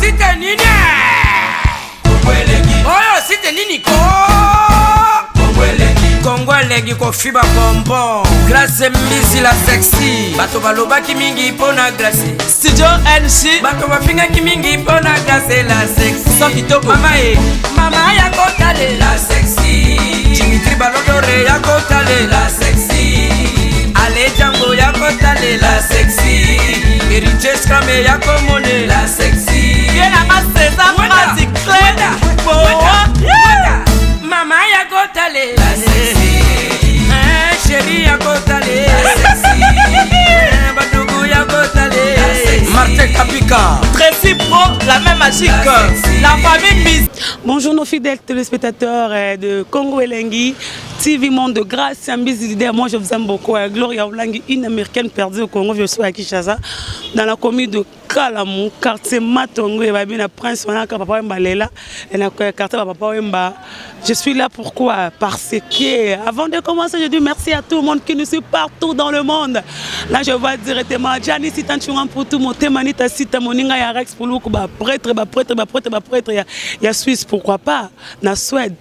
Site nini? Oyo site nini ko? Kongo elengi kofiba bonbon. Grace Mbizi la sexy. Bato balobaki mingi mpo na Grace. Studio NC. Bato bafingaki mingi mpo na Grace la sexy. Sans kitoko. Mama e, mama ya kotalela sexy. Dimitri Balodore ya kotalela sexy. Ale Django ya kotalela sexy. Héritier Scrame ya komonela sexy. Ye nanga César Wenda, Mati Clé. wenda, Boa. wenda. Mama ya kotalela sexy. Eh, chérie ya kotalela sexy. Eh, badugu ya kotalela sexy. Martin Kapika. Tracy Pro, la main magique. La famille Miss. Bonjour nos fidèles téléspectateurs de Congo Elengi, TV Monde de Grâce, Mbizi leader. Moi je vous aime beaucoup. Gloria Olangi, une américaine perdue au Congo, je suis à Kinshasa, dans la commune de Kalamu, quartier Matongo, et Babina Prince, on a papa Wemba Lela, et na quartier papa Wemba. Je suis là pourquoi? Parce que avant de commencer, je dis merci à tout le monde qui nous suit partout dans le monde. Là, je vois directement Gianni Sitanchunga pour tout mon Temanita Sita Moninga ya Rex Puluku, ba prêtre, ba prêtre, ba prêtre, ba prêtre, ya, ya Suisse, pourquoi pas? Na Suède.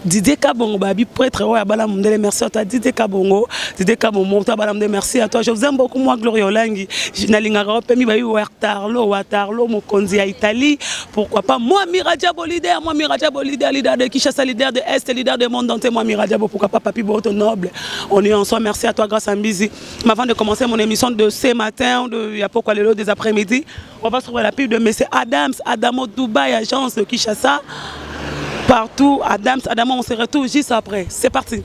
Didier Kabongo, babi prêtre, ouais, abala mundele, merci à toi. Didier Kabongo, Didier Kabongo, toi, abala mundele, merci à toi. Je vous aime beaucoup, moi, Gloria Olangi. Je n'alingaka pe mi babi Waterloo, Waterloo, mokonzi ya Italie. Pourquoi pas? Moi, Miradiabo, leader, moi, Miradiabo, leader, leader de Kinshasa, leader de Est, leader de monde entier, moi, Miradiabo, pourquoi pas, Papi Boto Noble. On est ensemble, merci à toi, grâce à Mbizi. Mais avant de commencer mon émission de ce matin, de, il y a pourquoi le lot des après-midi, on va se trouver à la pub de Monsieur Adams, Adamo Dubaï, agence de Kinshasa. Partout, Adams, Adamo, on se retrouve juste après. C'est parti.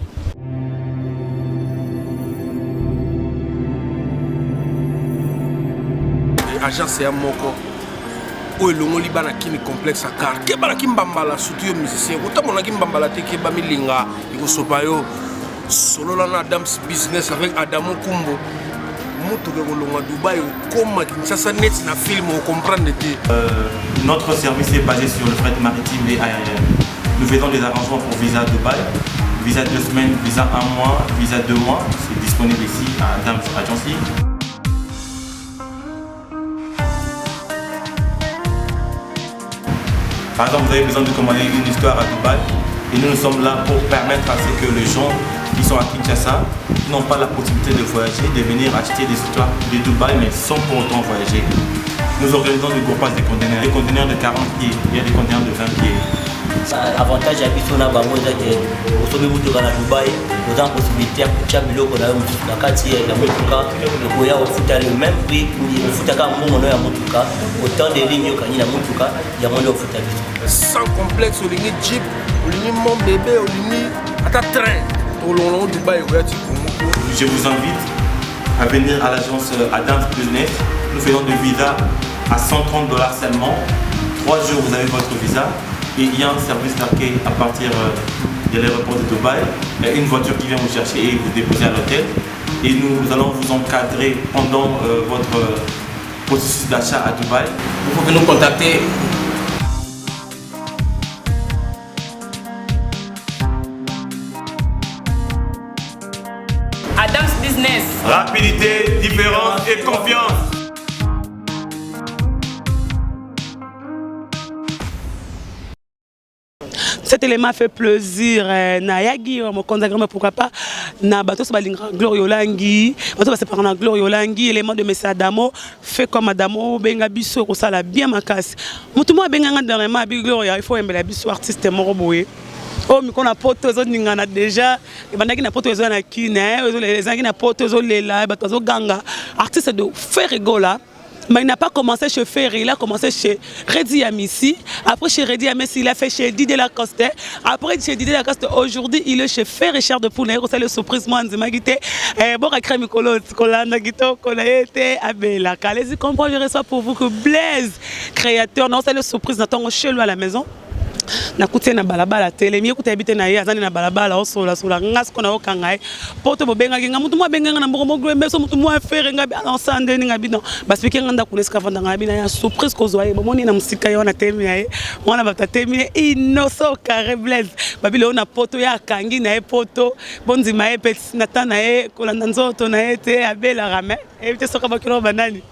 Agence ya moko oyo elongoli bana kini complexe ya car keba na kimbambala, surtout yo musicien otambola na kimbambala te, keba milinga ekosopa yo. Solola na Adams Business avec Adamo Kumbo, motuka ekolonga Dubai okoma Kinshasa neti na film ocomprendre te. Notre service est basé sur le fret maritime et aérien. Nous faisons des arrangements pour visa Dubaï, visa 2 semaines, visa 1 mois, visa 2 mois. C'est disponible ici à Adams Agency. Par exemple, vous avez besoin de commander une histoire à Dubaï et nous, nous sommes là pour permettre à ce que les gens qui sont à Kinshasa, qui n'ont pas la possibilité de voyager, de venir acheter des histoires de Dubaï mais sans pour autant voyager. Nous organisons des groupages de conteneurs, des conteneurs de 40 pieds, il y a des conteneurs de 20 pieds. Avantage ya biso na bango eza ke osombi motuka na Dubai, oza na possibilité ya kotia biloko na yo mosusu na kati ya motuka, okoya ofuta le même prix, ofutaka mbongo na yo ya motuka, autant de lignes okangi na motuka, yango nde ofuta biso. Sans complexe, olingi jeep, olingi mon bébé, olingi ata train, tolongola ngo Dubai okoya ti Congo. Je vous invite à venir à l'agence Adams Business. Nous faisons des visas à 130 $ seulement. 3 jours, vous avez votre visa. Et il y a un service d'accueil à partir de l'aéroport de Dubaï. Il y a une voiture qui vient vous chercher et vous déposer à l'hôtel. Et nous allons vous encadrer pendant votre processus d'achat à Dubaï. Vous pouvez nous contacter. Adams Business. Rapidité, différence et confiance. Cet élément fait plaisir. Na yagi mokonzi mais pourquoi pas na bato so balingaka Gloria Olangi, bato basepaka na Gloria Olangi, élément de Monsieur Adamo, fait comme Adamo benga biso kosala bien makasi. Motu moko abenganga dernièrement, abi Gloria, il faut oyembela biso artiste moko boye. Oyo miko na poto ezoningana déjà, ebandaki na poto ezoya na kine, ezalaki na poto ezolela, bato bazoganga. Artiste de Ferre Gola. Mais il n'a pas commencé chez Ferre, il a commencé chez Reddy Amissi. Après chez Reddy Amissi, il a fait chez Didier Lacoste. Après chez Didier Lacoste, aujourd'hui, il est chez Ferre Richard de Poule. C'est le surprise, moi, Nzima Guité. Bon, crème colo, Kolanda Guito, Kolaete, Abela. Allez-y, comprends, je reçois pour vous que Blaise, créateur, non, c'est le surprise, n'attend chez lui à la maison. Nakuti ye na balabala, atelemi. Ye kuta yebi te na ye aza nde na balabala, osolasola. Nga siko naokanga ye po to bobengaki nga, motu moko abengi nga na mboko mogwembe so, motu moko afere nga ansa ndeni nga bino basipiki nga ndako na esika avanda. Nga bina ya surprise kozwa ye, bomoni ye na mosika, ye wana atemi na ye wana, bato atemi ye innocent carré. Blaise babili oyo na poto, ye akangi na ye poto, bondima ye mpe na ta na ye kolanda nzoto na ye te, abelaka me eyebi te soki abakilo banani,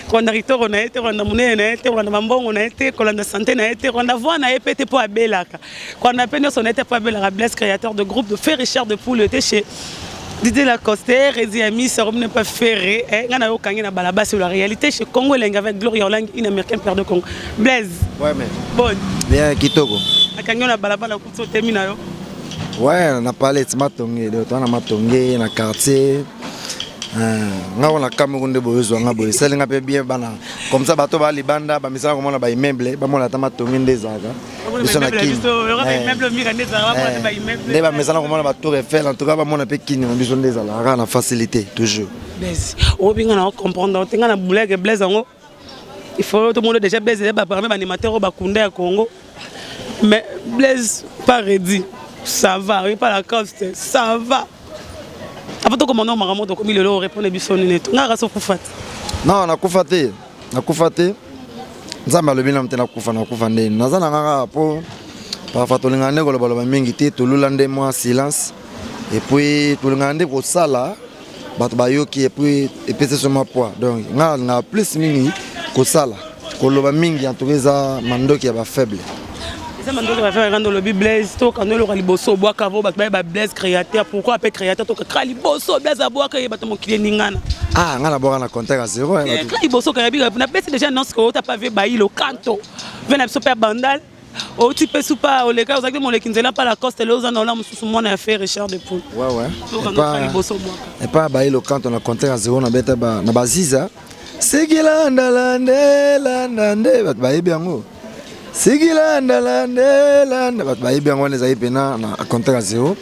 kolanda kitoko na ye te, kolanda monene na ye te, kolanda bambongo na ye te, kolanda santé na ye te, kolanda voix na ye mpe te mpo abelaka, kolanda mpe nyonso na ye te mpo abelaka. Blaise, créateur de groupe de Ferre, Chair de Poule, était chez Didier Lacoste, Rezi Amis, Romne pas Ferré, eh, nga na yo kangi na balaba sur la réalité chez Congo Elengi avec Gloria Olangi, une américaine père de Congo. Blaise. Ouais, mais. Bon. Bien, kitoko. Akangi na balabala kutso temi na yo. Ouais, na palais matonge, de toi na matonge na quartier. Nga wana kamoko nde boyozwa nga boye, esali nga mpe bien. Bana comme ça, bato ba libanda bamisala komona baimmeuble, bamona ata matonge nde ezalaka biso na Kini nde bamesana komona batour Eiffel. En tout cas, bamona mpe Kini na biso nde ezalaka kaka na facilité toujours. Blaise, oyebi nga na comprendre te, nga na buleke Blaise yango. Il faut tomona déjà Blaise eza baparmi baanimateur oyo bakunda ya Congo, mais Blaise pas redi, ça va, oye pas Lacoste, ça va. Avant tokomanda makambo tokomi lelo, orépondre biso nini to nga kaka okufa te? Non, nakufa te, nakufa te. Nzambe alobi nanu te nakufa. Nakufa ndeni? Naza na nga kaka mpo parfois tolingaka nde kolobaloba mingi te, tolula nde mwa silence et puis tolingaka nde kosala bato bayoki et puis epesi so mwa poids. Donc nga nalingaka plus mingi kosala, koloba mingi en tout cas eza mandoki ya bafaible. Eza mandoki bafaible. Kanda olobi Blaise, tokanda eloka liboso obwaka vo bato bayeba Blaise créateur. Pourquoi ape créateur? Tokaka liboso Blaise abwaka ye, bato mokili eningana. Ah, nga nabwaka na compteur ya zéro. Kaka liboso kayabi napesi déjà annonce ko ota pa ve bailo kanto ve na biso mpe ya Bandal, outi mpe supa oleka, ozalaki moleki nzela mpa Lacoste, lelo oza na ola mosusu, mwana ya Ferre, Chair de Poule. Ouais, epa bayilo kanto na compteur ya zéro, nabeta na baziza sikilandalande landa nde bato bayebi yango, sikilandalande landa, bato bayebi yango. Wana ezali mpena na compteur ya zéro.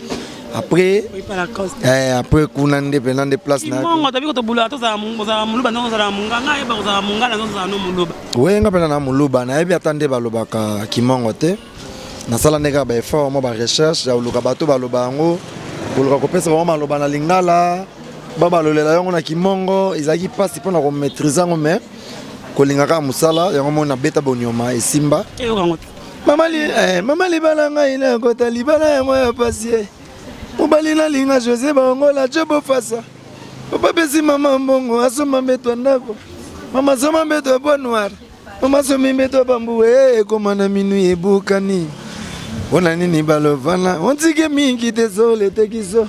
Après après kuna nde mpena nde place na Mongo tobi kotobula, tozala moluba, ndenge ozala monganga, ayeba kozala mongala, ndenge ozala no moluba. We, nga mpena na moluba, nayebi ata nde balobaka kimongo te. Nasala nde kaka baeffort mwa barecherche ya koluka bato baloba yango, koluka kopesa bango maloba na lingala, babalolela yango na kimongo. Ezalaki mpasi mpona komaîtrise yango, mais kolinga kaka mosala yango moi nabeta bonyoma esimba. Mama libala, ngai nakota libala yango ya pasi, mobali nalinga José Bangola Jobo Fasa, papa pesi mama mbongo asomba mbeto ya ndako, mama asomba mbeto ya bois noir, mama asomi mbeto ya bambu, ekoma na minu ebukani. Mpona nini balovana ontike mingi te sole tekiso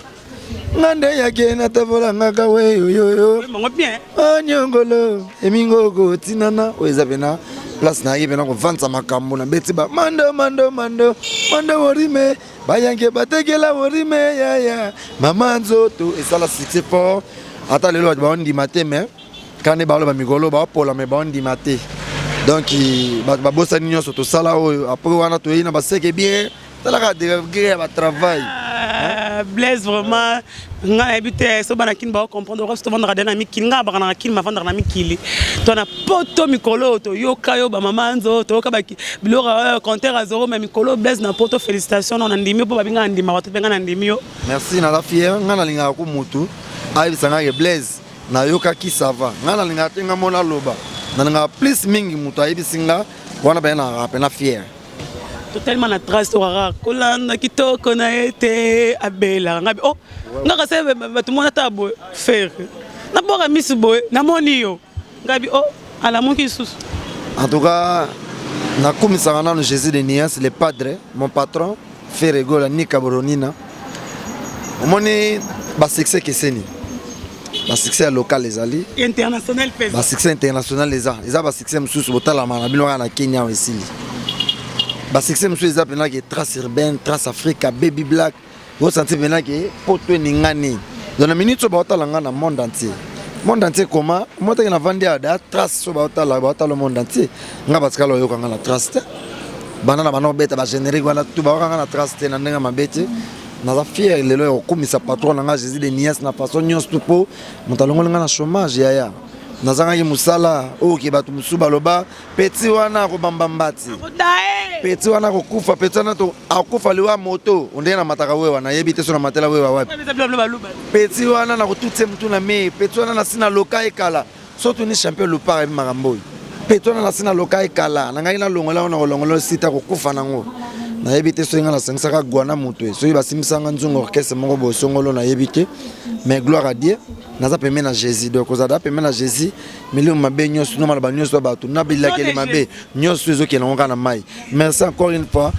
nga nde yake natavolangaka weyoyoyo onyongolo emingoko tinana. Oyo eza pena place nayaki pena kovandisa makambo, nabeti ba mando mando mando mando worime bayanke batekela worime yaya mama nzoto esala succès fort. Ata lelo bato baondima te, mais kaka nde baloba mikolo baopola, mais baondima te. Donc bato babosani nyonso tosala oyo. Après wana toyei na baseke bien, talaka degré ya batravail. Blaise, vraiment nga nayebi te so bana Kini baocomprendre oka biso tovandaka de na mikili. Nga abaka na Kini, mavandaka na mikili to na poto. Mikolo oyo toyoka yo bamama nzo, toyoka biloko compteur ya zéro, mais mikolo Blaise na poto, félicitation. No na ndimi yo mpo babinga na ndimaka to mpe nga na ndimi yo. Merci, naza fier. Nga nalingaka ku mutu ayebisa nga ke Blaise nayokaki, ça va. Nga nalingaka te nga mona aloba, nalingaka plus mingi moto ayebisi nga wana baya, nalaka mpena fier. Totelema na trace, tokaka kolanda kitoko na ye te, abelaka ngabi o ngaka se bato mona ata boye Ferre naboka misu boye, namoni yo ngabi o alamuki lisusu. En tout cas, nakumisaka nano Jésus de Nuance, le padre, mon patron Ferre Gola Nika Boronina. Omoni basuccès ekeseni, basuccès ya local ezali, international mpe. Basuccès international eza basuccès mosusu botalama na bino kaka na Kenya awa esili. Basuccès mosusu eza mpena ke Trace Urbaine, Trace Africa, Baby Black, osanti mpena ke poto eningani. Donc na minute oyo baotala nga na monde entier, monde entier koma motaki navandi awa da trace so baotala, baotala monde entier. Nga batikala oyoka nga na trace te, banda na banda kobeta bagénérique wana tu bayoka nga na trace te. Na ndenge mabe te, naza fier lelo ya kokumisa patron na nga Jésus de Nuance na façon nyonso tu, mpo moto alongoli nga na chômage yaya. Nazangaki mosala oyo ke bato mosusu baloba petit wana akobamba mbati, petit wana akokufa, petit wana akokufa liwa moto ondenge namataka wewa, nayebi te so namatela wewa wapi. Petit wana nakotutse motu na mei, petit wana nasi naloka ekala so tuni champion lupara yebi makambo oyo. Petit wana nasi naloka ekala na ngai nalongola yango, nakolongola site akokufa nango. Nayebi te soki ngai nasangisaka gwana moto, soki basimbisanga nzungu orchestre moko boye songolo, nayebi te. Mais gloire à Dieu, naza pembeni na Jésus. Donc kozala pembeni na Jésus, milimo mabe nyonso no maloba nyonso ya bato na bilakeli mabe nyonso ezokende yango kaka na mai. Merci encore une fois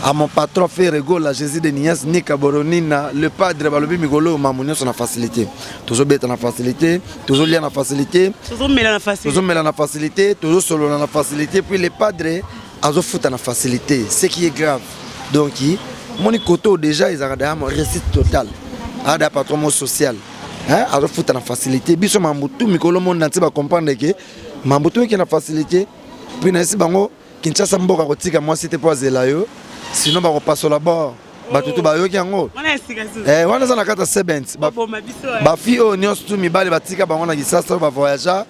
à mon patron Ferre Gola, Jésus de Nias, Nika Boronina, le padre. Balobi mikolo mamu nyonso na facilité, tozobeta na facilité, tozolia na facilité, tozomela na facilité, tozomela na facilité, tozosolola na facilité, puis le padre azofuta na facilité, ce qui est grave. Donc moni koto oyo déjà ezalaka daya réussite totale, ada patron mo social, hein, azofuta na facilité. Biso mambo tu mikolo monde entier bacomprendre ke mambo tu eke na facilité. Puis nayesi bango, Kinshasa mboka kotika mwasi te mpo azela yo, sinon bakopasola bord. Bato tu bayoki yango. Wana eza na kati ya sebent. Bafille oyo nyonso tu mibali batika bango na Kisasa oyo bavoyagea,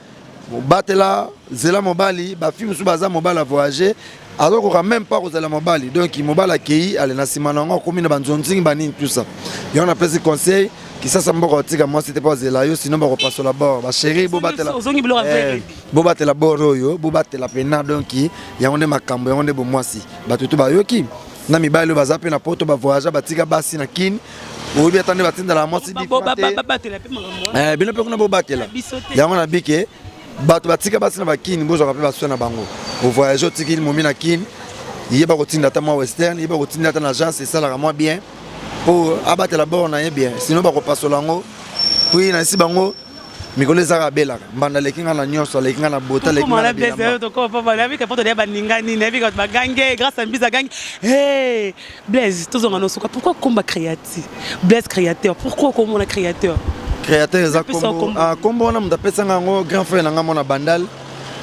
batela zela mobali. Bafille mosusu baza mobali avoyage, azokoka même pas kozala mobali. Donc mobali akei ale na nsima na yango akomi na banzonzingi banini, tout ça. Yango napesi conseil, Kisasa mboka otika mwasi te mpo azela yo, sinon bakopasola bord. Bachéri, bobatela, bobatela bord oyo, bobatela pena. Donc yango nde makambo, yango nde bomwasi. Bato to bayoki na mibali oyo baza mpe na poto, bavoyage, batika basi na Kini, oyebi ata nde batindala mwasi. Bino mpe kuna bobatela yango na bike. Bato batika basi na bakini, bozwaka mpe basoin na bango. Ovoyage, otikili momi na Kini, yeba kotinda ata mwa Western, yeba kotinda ata na agence, esalaka mwa bien mpo abatela bord na ye bien, sinon bakopasola yango. Puis nayesi bango, mikolo ezaka abelaka mbanda, aleki nga na nyonso, aleki nga na bota, aleki nga na bilamba. Baninga nini, nayebi bato bagange grâce à mbisa gange. Hey Blaise, tozonga na suka. Pourquoi komba créatif, Blaise Créateur? Pourquoi komona Créateur? Créateur eza kombo wana moto apesanga yango, grand frère na nga mona Bandal.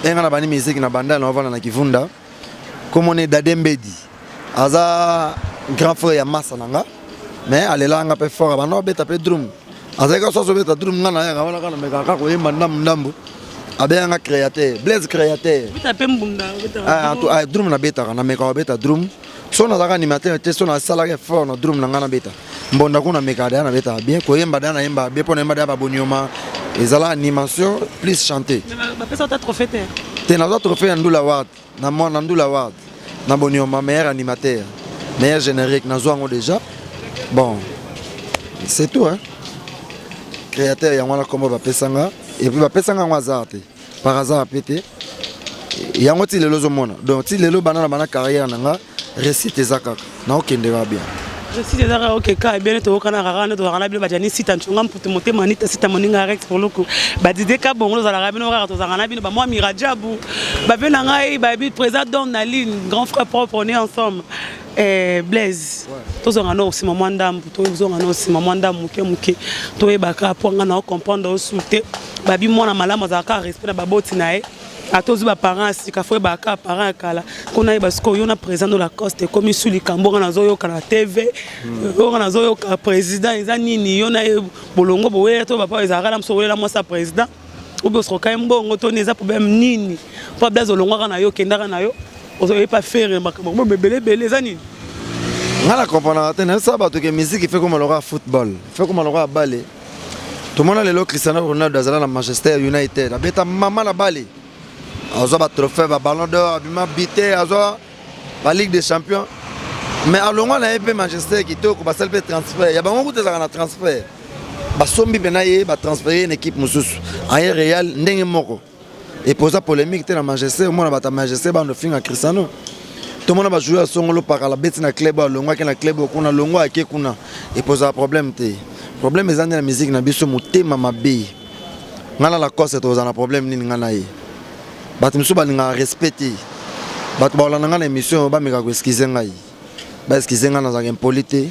Enga na bani musique na Bandal, na bavanda na Kivunda, komona Dade Mbedi, aza grand frère ya masa na nga, mais alelaka nga mpe fort. Abanda obeta mpe drum, azalaki so azobeta drum, nga nayaka wana kaka namekaka kaka koyemba ndambu ndambu. Abenganga Créateur, Blaise Créateur. Drum nabetaka, namekaka kobeta drum. So nazalaka animateur te, so nasalaka effort na drum na ngai, nabeta mbonda kuna, namekaka daya, nabetaka bien. Koyemba daya, nayembaka bien, mpo nayemba daya babonioma, ezala animation plus chanter. Te, nazwa trophée ya Ndula Award na na Ndula Award na bonioma, meilleur animateur, meilleur générique, nazwa yango déjà. Bon, c'est tout, hein. Créateur, yango wana kombo bapesanga. Et puis bapesanga yango hasard te, par hasard mpe te. Yango ti lelo ozomona. Donc ti lelo, bana na bana carrière na nga, réussite eza kaka, naokendeka bien. Réussite eza kaka, okeka bien. Toyokana kaka nde tozalaka na bino, bajani sita nconga mputu motema nita sita moninga Rex Poloko badide ka bongo. Tozalaka bino kaka, tozalaka na bino bamwa mirajabu babe na ngai babi président Don Naline, grand frère propre, on est ensemble. Blaise, tozonga na nsima mwa ndambu, tozonga na nsima mwa ndambu moke moke, toyebaka mpo nga na ocomprendre osu te. Babi mwana malamu azalaka respect na baboti na ye, ata ozwi baparent ya sika, fo oyebaka parent ya kala. Kuna yeba sikoyo yo na président de Lacoste ekomi su likambo nga nazoyoka na TV oyo, nga nazoyoka président eza nini? Yo na ye bolongo bowelela to bapa ezalaka na moso owelela mwasi ya président obi osoka ye mbongo to nini? Eza problème nini? Mpo Blaise olongwaka na yo, okendaka na yo, ozoyepa Ferre makambo ebele ebele, eza nini? Nga na comprendaka te. Nayebisaka bato ke musique fe koma lokola football, fe koma lokola bale. Tomona lelo Cristiano Ronaldo azala na Manchester United, abeta mama na bale, azwa batrophée, baballon d'or, abima bite, azwa baligue des champions, mais alongwa na ye mpe Manchester kitoko, basali mpe transfert ya bango kuta ezalaka na transfert, basombi mpena ye, batransfere ye na équipe mosusu aye Real. Ndenge moko epoza polémique te na Manchester. Omona bato ya Manchester bando finga Cristiano. Tomona bajoueur ya songolo pakala beti na club oyo, alongwaki na club oyo kuna, longwa ake kuna, epozaka problème te. Problème eza nde na musique na biso, motema mabe. Ngai na Lacoste tozala na problème nini? Ngai na ye, bato mosusu balingaka respect te. Bato bakolanda ngai na émission oyo, bameka koexcuser ngai, baexcuser ngai, nazalaka impoli te.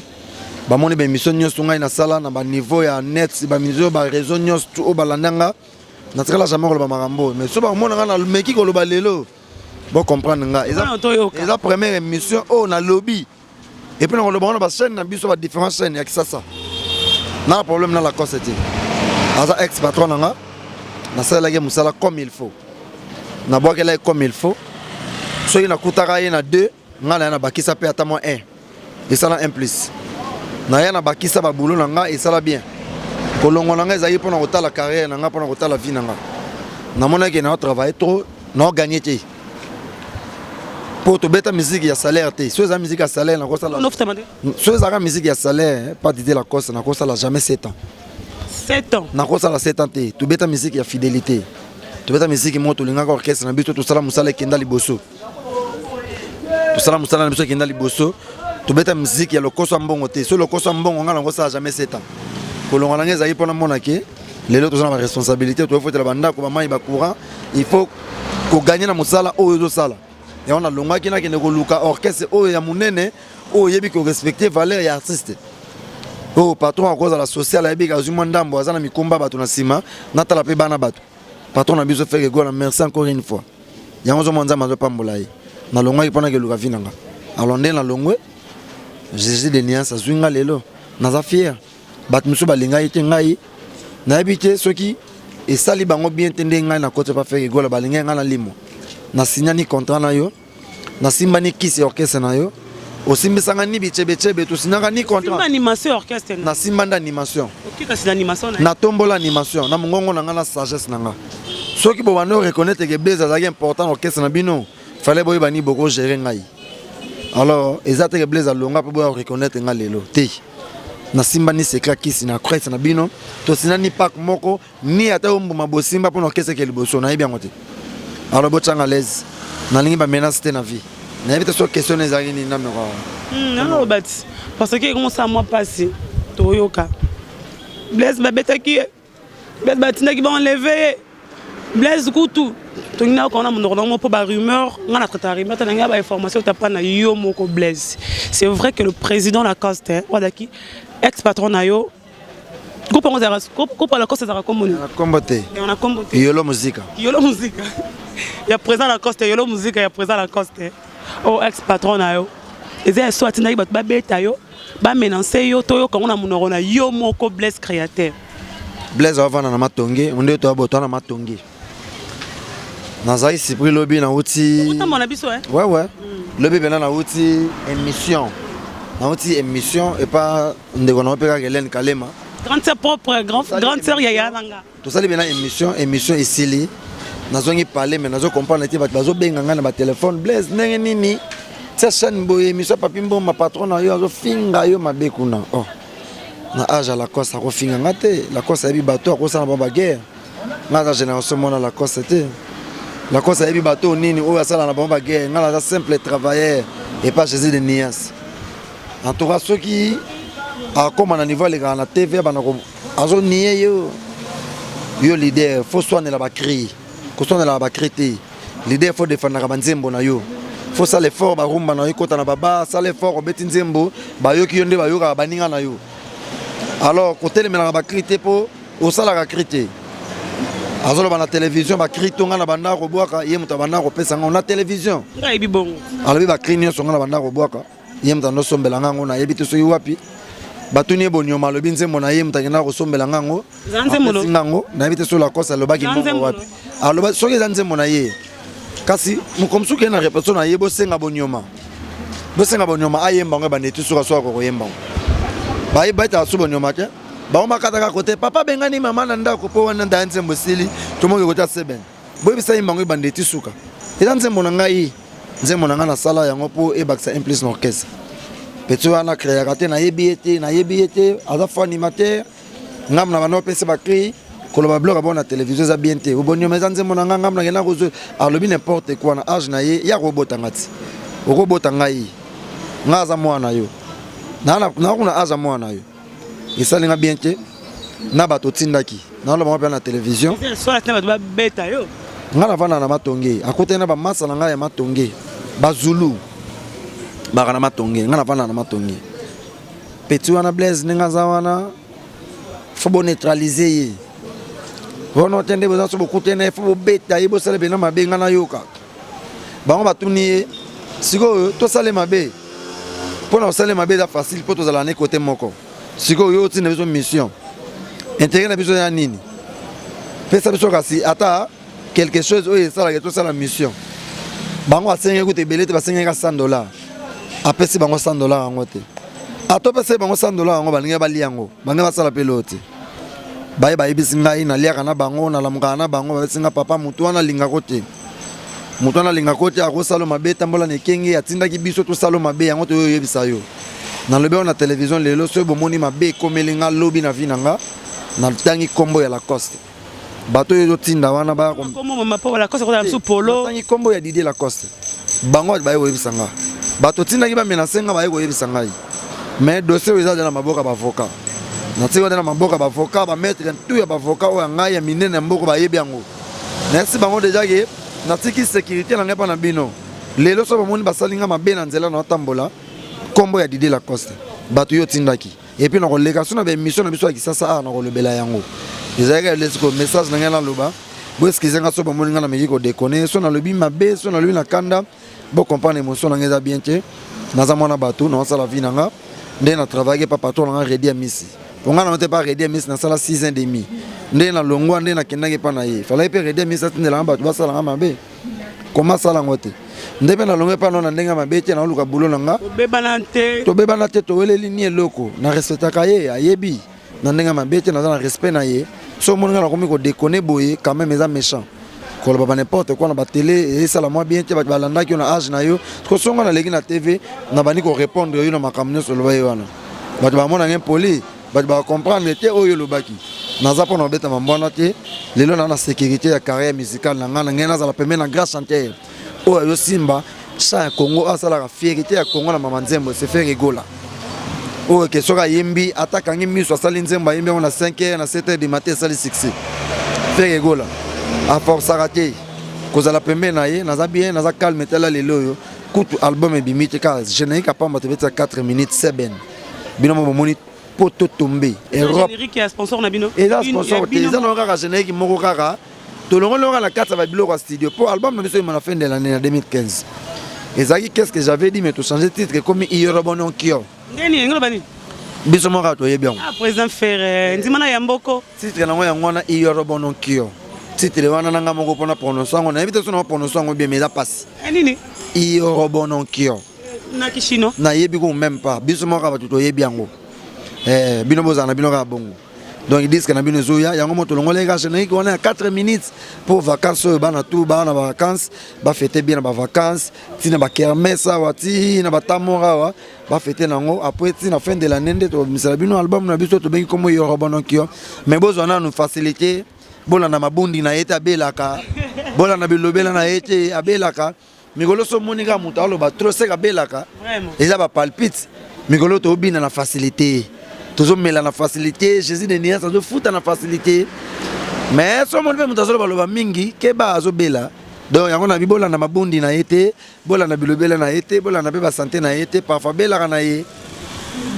Bamoni baémission nyonso ngai nasala na baniveau ya net, baniveau baréseau nyonso oyo balanda nga, natikala jamais koloba makambo oyo. Mais so bakomona ngai nameki koloba lelo, bocomprendre nga. Eza première émission oyo nalobi, et puis nakoloba wana bachaîne na biso, badifférent chaîne ya Kisasa. Na problème na Lacoste te, aza ex patron na nga. Nasalelaki ye mosala comme il faut, nabwakelaki comme il faut. Soki nakutaka ye na 2, ngai na ye nabakisa mpe ata mwa 1, esala 1 plus. Na ye nabakisa babulo na ngai, esala bien. Kolongwa na ngai ezalaki mpona kotala carrière na ngai, mpona kotala vie na ngai. Namonaki na travaille trop, naoganye te, mpo tobeta musique ya salaire te. So eza musique ya salaire, nakosala. So ezalaka musique ya salaire, pas Didier Lacoste, nakosala jamais 7 ans. 7 ans? Nakosala 7 ans te. Tobeta musique ya fidélité, tobeta musique moko tolingaka orchestre na biso, tosala mosala ekenda liboso, tosala mosala na biso ekenda liboso. Tobeta musique ya lokoso ya mbongo te. So lokoso ya mbongo, ngai nakosala jamais 7 ans. Kolongwa na ngai ezalaki mpona mona ke lelo toza na baresponsabilité, toyofotela bandako, bamai, bacourant. Il faut koganye na mosala oyo ozosala. Yango nalongwaki, nakende koluka orchestre oyo ya monene, oyo oyebi korespecte valeur ya artiste, oyo patron akozala social, ayebi azwi mwa ndambo, aza na mikumba bato na nsima, natala mpe bana bato. Patron na biso Ferre Gola, merci encore une fois. Yango ozomona Nzambe azopambola ye. Nalongwaki mpona keluka vie na nga. Alors nde nalongwe, Jésus de nuance azwi nga. Lelo naza fier. Bato mosusu balingaki te ngai, nayebi te soki esali bango bien te. Nde ngai nakoti pa Ferre Gola, balingaki ngai nalimwa. Nasinyani contrat na yo, nasimbani kisi ya orchestre na yo, osimbisanga ni bichebechebe, tosinyaka ni contrat. Animation orchestre. Nasimba nde animation. Kasi na animation na Natombola animation na mongongo na ngai, na sagesse na nga. Soki bobandi oreconnaître ke Blaise azalaki important na orchestre na bino, fallait boyeba nini bokogere ngai. Alors eza te ke Blaise alonga mpo boya reconnaître ngai lelo te. Nasimbani secret kisi na orchestre na bino, tosinani pak moko ni ata yo mbuma bosimba mpona orchestre ke liboso, nayebi yango te. Alors botyanga l'aise, nalingi bamenace te na vie. Nayebi te so question ezalaki nini, nameka. Naloba ti parce que ekongosala mwa mpasi. Toyoka Blaise babetaki ye, Blaise batindaki baenleve ye, Blaise kutu tolingi nayoka na monoko nango, mpo barumeur, ngai na traita rumeur te. Nangai bainformation tapa na yo moko Blaise. C'est vrai que le président Lacoste oyo azalaki ex patron na yo, groupe yango ezalaka groupe Lacoste, ezalaka kombo nini? Kombo te. Na kombo te? Yolo Muzika. Yolo Muzika ya président Lacoste, Yolo Muzika ya président Lacoste oyo ex patron na yo, eza ya so atindaki bato babeta yo, bamenance yo? Toyoka yango na monoko na yo moko, Blaise créateur. Blaise avanda na Matonge, nde toya boto na Matonge. Nazali surpris lobi nauti otambola na biso. Ouais, lobi mpena nauti émission, nauti émission epa ndeko na yo mpe kaka, Hélène Kalema. Grande sœur propre, grand, grande sœur yaya nanga. Tosali mpena émission. Émission esili, nazongi parler, mais nazo comprendre te. Bato bazobenga ngai na batelefone: "Blaise, ndenge nini tia chaîne boye, émission Papi Mboma, patron na yo azofinga yo mabe kuna." Oh, na age ya Lacoste, akofinga nga te. Lacoste ayebi bato akosala bango baguerre. Nga aza génération mona Lacoste te. Lacoste ayebi bato nini oyo asala na bango baguerre. Nga naza simple travailleur epa Jésus de nuance. En tout cas, soki akóma na niveau alekaka na TV, abanda azonie yo. Yo leader, faut swanela bacri, koswanelaka bacri te. Leader, faut defandaka banzembo na yo, faut sala effort, barumba na yo ekota na baba. Sala effort, obeti nzembo, bayoki yo nde bayokaka baninga na yo. Alors kotelemelaka bacri te, mpo osalaka cri te. Azoloba na télévision bacri to ngai na banda kobwaka, ye moto abanda kopesa ngo na télévision. Ngai bongo. Alobi bacri nyonso ngai na banda kobwaka, ye moto andosombela ngango. Nayebi te soki wapi batuni ye bonyoma. Alobi nzembo na ye moto akendaka kosombela ngango, apesi ngango. Nayebi te soki Lacoste alobaki mbongo wapi. Aloba soki eza nzembo na ye, kasi mokomi soki ye na répétition na ye, bosenga bonyoma, bosenga bonyoma ayemba yango. Ebanda eti suka soki akokoyemba yango, bayetaka so bonyoma te. Bango bakataka kote papa bengani mama na ndako, mpo wana ndaya nzembo esili, tomoki kota seben. Boyebisa ye mbango ebanda eti suka. Eza nzembo na ngai, nzembo na ngai nasala yango mpo ebakisa un plus na orchestre. Petit wana créaka te, nayebi ye te, nayebi ye te. Aza fo animateur. Ngambo na bando opesa bacri, koloba biloko abona na télévision eza bien te. Obonioma eza nzembo na ngai, ngambo nakenda kozwa. Alobi n'importe quoi na age na ye ya kobota nga ti okobota ngai. Ngai aza mwana na yo, nakuna age ya mwana na yo, esalinga bien te. Na bato otindaki, naloba mpe na télévision. Bato babeta yo. Ngai navanda na Matonge, akutani na bamasa na ngai ya Matonge, bazulu baka na Matonge. Ngai navanda na Matonge. Petit wana Blaise, ndenge aza wana, faut boneutralize ye. Wana te nde boza so bokutani ye, faut bobeta ye, bosala pena mabe. Ngai nayoka bango batuni ye: "Sikoyo tosale mabe?" Mpo na kosala mabe eza facile, mpo tozala na kote moko. Sikoyo yo otinda biso mission, intérêt na biso ya nini? Pesa biso kasi ata quelque chose oyo esalaka tosala mission. Bango asengaki kutu ebele te, basengaki kaka 100 dollars. Apesi bango 100 dollars yango te. Ata opesaki bango 100 dollars yango, balingi balia yango, balingi basala mpe eloko te. Baye bayebisi ngai, naliaka na bango, nalamukaka na bango, bayebisi ngai papa, motu wana alingako te, motu wana alingako te, akosala mabe, tambola na ekenge, atindaki biso tosala mabe yango, toyo oyebisa yo. Nalobi yango na televizio lelo, soki bomoni mabe ekomeli nga lobi na vie na nga, natangi nkombo ya Lacoste. Bato oyo ezotinda wana baya natangi nkombo ya Didier Lacoste, bango baye koyebisa nga, bato tindaki bamenase nga, baye koyebisa ngai. Mais dossier oyo eza na maboko ya baavocat, natiki wana na maboko ya baavocat, bamaître tout ya baavocat oyo ya ngai ya minene ya mboka bayebi yango. Nayebisi bango déjà ke natiki sécurité na ngai mpa na bino. Lelo so bamoni basali nga mabe na nzela na otambola, nkombo ya Didier Lacoste, bato yo otindaki. Et puis nakoleka so na baémission na biso ya Kisasa awa, nakolobela yango. Ezalaki elesiko message na ngai naloba. Boexcuse nga so bamoni nga nameki kodekone, so nalobi mabe, so nalobi na kanda, bocomprendre émotion na ngai eza bien te. Naza mwana bato, naosala vie na nga nde na travaillaki pa patron na nga Redi ya Misi. Po nga nango te, pa Redi ya Misi nasala 6 ans et demi nde nalongwa, nde nakendaki epa na ye. Falaki mpe Redi ya Misi atindelanga bato basalanga mabe, koma asala yango te. Nde mpe nalongwa epa no na ndenge ya mabe te, naoluka bulo na nga. Tobebana te. Tobebana te, toweleli ni eloko. Na respectaka ye, ayebi na ndenge ya mabe te, naza na respect na ye. So omoni nga nakomi kodekone boye, quand même eza méchant koloba ba n'importe quoi na batele, esala mwa bien te. Bato balandaki yo na age na yo, kosonga naleki na TV, nabandi korépondre yo na makambo nyonso oloba ye wana, bato bamona nge poli, bato bacomprendre te oyo olobaki. Naza mpona kobeta mambwana te. Lelo na sécurité ya carrière musicale na ngai, na ngai nazala pembeni na grand chanteur oyo azosimba chant ya Congo, asalaka fierté ya Congo na mama nzembo, c'est Ferre Gola. Oyo ke soki ayembi, ata akangi miso, asali nzembo, ayembi yango na 5 heures, na 7 heures du matin, esali succès. Ferre Gola aforçaka te. Kozala pembeni na ye, naza bien, naza calme. Tala lelo oyo kutu album ebimi te, kaka générique apamba, tobetisa 4 minutes 7, bino mo bomoni poto tombe Europe. Générique ya sponsor na bino? Eza sponsor te, eza nango kaka générique moko kaka tolongoli kaka na kati ya babiloko ya studio, mpo album na biso ema na fin de l'année na 2015 ezalaki "Qu'est-ce que j'avais dit", mais tochange titre, ekomi "Iyorobononkio". Ndeni elingi loba nini? Biso moko kaka toyebi yango. Ah, président Ferre, ndima na ya mboko. Titre nango yango wana, "Iyorobononkio". Titre wana nanga moko mpona prononce yango nayebi te, so na prononce yango bien, mais eza mpasi. Nini? "Iyorobononkio". Na kishino? Nayebi ko même pas. Biso moko kaka bato toyebi yango. Bino bozala na bino kaka bongo. Donc disque na bino ezoya, yango mo tolongolaki kaka générique wana ya 4 minutes mpo vacance oyo bana tu baa na bavacance, bafete bien na bavacance, ntina bakermesse awa, ntina batamor awa, bafete nango. Après ntina fin de l'année nde tobimisela bino album na biso tobengi kombo "Yorobononkio". Mais bozwa nanu facilité, bolanda mabundi na ye te, abelaka. Bolanda bilobela na ye te, abelaka. Mikolo so omoni kaka moto aloba trop, seka abelaka. Eza bapalpite. Mikolo tobina na facilité, tozomela na facilité, Jésus de nuance azofuta na facilité. Mais so omoni mpe moto azoloba loba mingi, keba, azobela. Donc yango na bi bolanda mabundi na ye te, bolanda bilobela na ye te, bolanda mpe basanté na ye te, parfois abelaka na ye.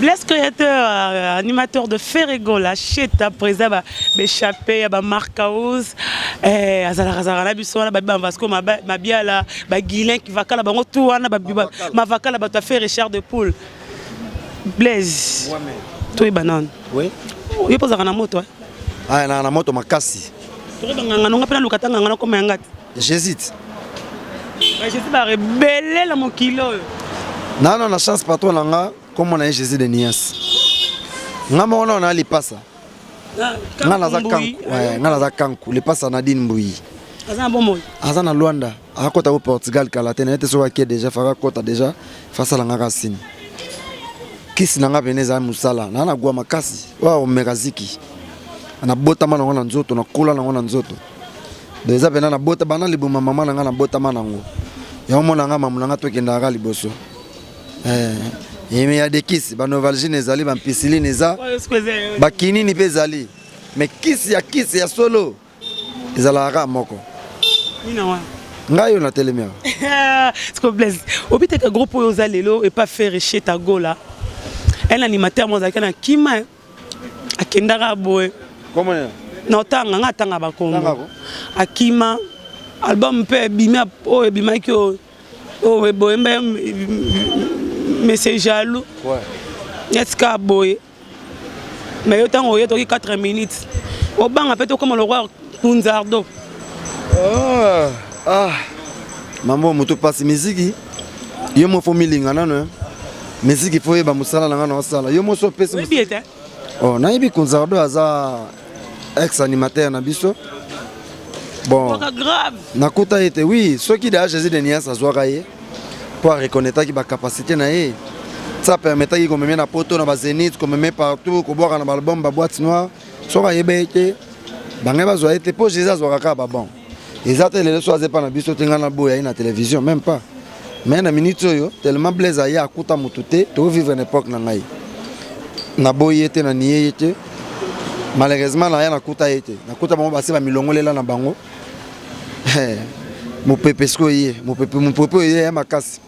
Blaise créateur, animateur de Ferre Gola, Cheta, président ba échappé ba Marcaus, azalaka azalaka na biso wana ba ba Vasco Mabiala, ba Guilin qui vakala bango tout wana ba mavakala bato ya Ferre Richard de Poule. Blaise. Toyeba nanu. Oui. Yo pozaka na moto? Ah, na moto makasi. Toyeba nganga nonga mpe naluka ta nganga nakoma yanga te. J'hésite. Jésus barebele na mokili oyo. Nano na chance, patron na nga kombo na ye Jésus de Nias. Nga moko nano na lipasa. Nga naza kanku, nga naza kanku lipasa Nadine Mbuyi. Aza na bomoi? Aza na Lwanda, akota ko Portugal kala te. Naye te soki ake déjà, faka akota déjà, fasala nga kaka sini. Kisi na nga pene eza mosala naa na gwa makasi oyo akomeka ziki. Nabotama nango na nzoto, nakola nango na nzoto. Donc eza pena nabota bana liboma mama na nga, nabotama nango. Yango mona nga mamu na nga, tokendaka kaka liboso. Ya dekisi banovalgine ezali, bampissiline eza, bakinini mpe ezali, mais kisi ya kisi ya solo ezalaka kaka moko. Nini wana? Ngai oyo natelemi awa. Siko Blaise, obitaka groupe oyo oza lelo epa Ferre Cheta Gola, un animateur mo azalaki na kima, akendaka boye na otanga nga atanga bakombo, akima album mpe ebimi oyo ebimaki oyo oyo boyemba "Monsieur Jaloux" neti kaka boye. Mais yo ntango oye toki 4 minutes, obanga mpe tokóma lokwa. Kunzardo. Ah, ah. Mambo moto pasi miziki yo mo fo milinga nano eh. Miziki fo yeba mosala na nga na osala yo moso opesi Oyebi ye te? Oh, nayebi Kunzardo aza ex animateur na biso. Bon. Waka grave. Nakuta ye te oui, soki da Jésus de Nias azwaka ye po a reconnaîtraki ba capacité na ye. Ça permettaki komeme na poto na ba Zénith, komeme partout, kobwaka na ba album ba boîte noire. Soki ayeba ye te, bangai bazwa ye te po Jésus azwaka kaka ba bon. Eza te lelo so aza epa na biso te ngai naboya ye na télévision même pas. Mais na minute oyo tellement Blaise aye akuta motu te, to vivre na époque na ngai. Naboyi ye te, na nie ye te. Malheureusement naya nakuta ye te. Nakuta bango basi bamilongolela na bango. Mopepe sikoyo ye, mopepe mopepe oyo ye ya makasi.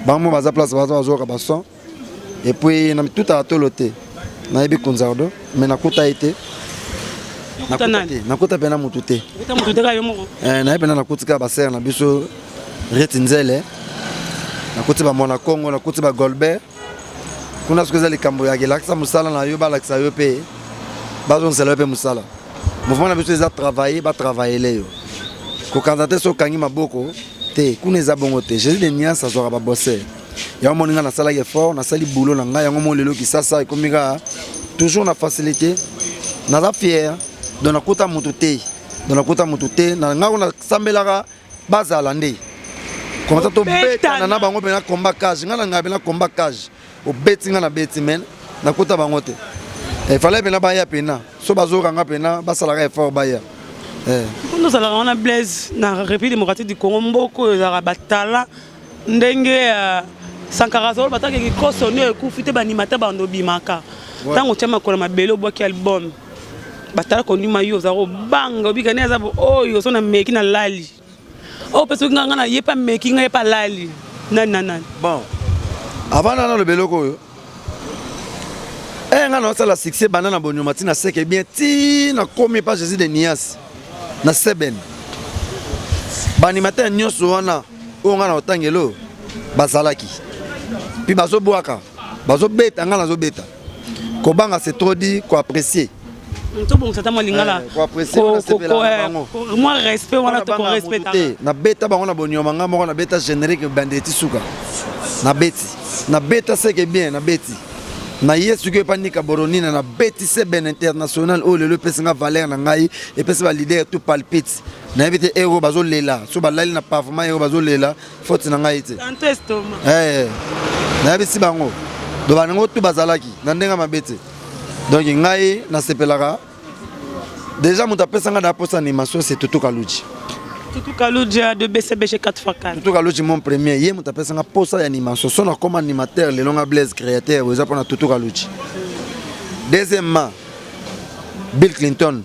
Bango baza place baza bazwaka ba son. Et puis na tutaka tolo te. Nayebi Kunzardo mais nakuta ye te. Okuta nani? Nakuta mpe na motu te. Okuta motu te kaka yo moko? Eh, nayebi mpe nakuti kaka basere na biso Reti Nzele, nakuti ba Mwana Congo, nakuti ba Golbert. Kuna soki eza likambo ya kelakisa mosala na yo, balakisa yo mpe bazongisela yo mpe mosala. Mouvement na biso eza travailler, batravaillele yo. Kokanza te soki okangi maboko te, kuna eza bongo te. Jésus de Nias azwaka ba bosser. Yango moni nga nasalaki effort, nasali boulot na ngai, yango moni lelo Kisasa ekomi kaka toujours na facilité. Naza fier, donc nakuta motu te. Donc nakuta motu te, na ngai kuna nasambelaka bazala nde. Comme ça tobetana na bango mpe na combat cage, ngai na ngai mpe na combat cage. Obeti ngai na beti men, nakuta bango te. Il fallait mpe na baya pena. So bazoka nga pena basalaka effort baya. Eh. Kuna ozalaka wana Blaise na République démocratique du Congo, mboka oyo ezalaka batala ndenge Sankara azolo bataka kikoso nde ekufi te banimata bando bimaka. Ntango otya makolo mabele obwaki album. Batala kondima yo ozalaka obanga obika nde aza oyo ozo na meki na lali. Oyo mpe soki nga na ye pa meki nga ye pa lali. Nani na nani? Bon. Avant nana loba eloko oyo. Eh nga na osala succès banda na bonyoma ti na seke bien ti na komi pa Jésus de Nias na Seben. Ba animateur nyonso wana oyo nga na otangelo bazalaki. Puis bazobwaka, bazobeta nga nazobeta. Kobanga c'est trop dit, ko apprécier. Tobongisa ta mwa lingala. Ko apprécier na sepela na bango. Mwa respect wana to ko respecter. Te, na beta bango na bonyoma nga moko na beta générique bande ti suka. Na beti. Na beta seke bien na beti. Na ye soki epa Nika Boronina na beti seben international oyo lelo epesi nga valeur na ngai, epesi ba leader tout palpite. Nayebi te ero bazolela, so balali na pavement ero bazolela, faute na ngai te. Eh, nayebisi bango. Do bango tout bazalaki na ndenge mabe te. Donc ngai nasepelaka déjà moto apesa nga da posa animation c'est Tutu Kaluji. Tutu Kaluji de BCBG 4x4. Tutu Kaluji mon premier, ye moto apesa nga posa ya animation. So nakoma animateur lelo nga Blaise créateur eza pona Tutu Kaluji. Deuxièmement, Bill Clinton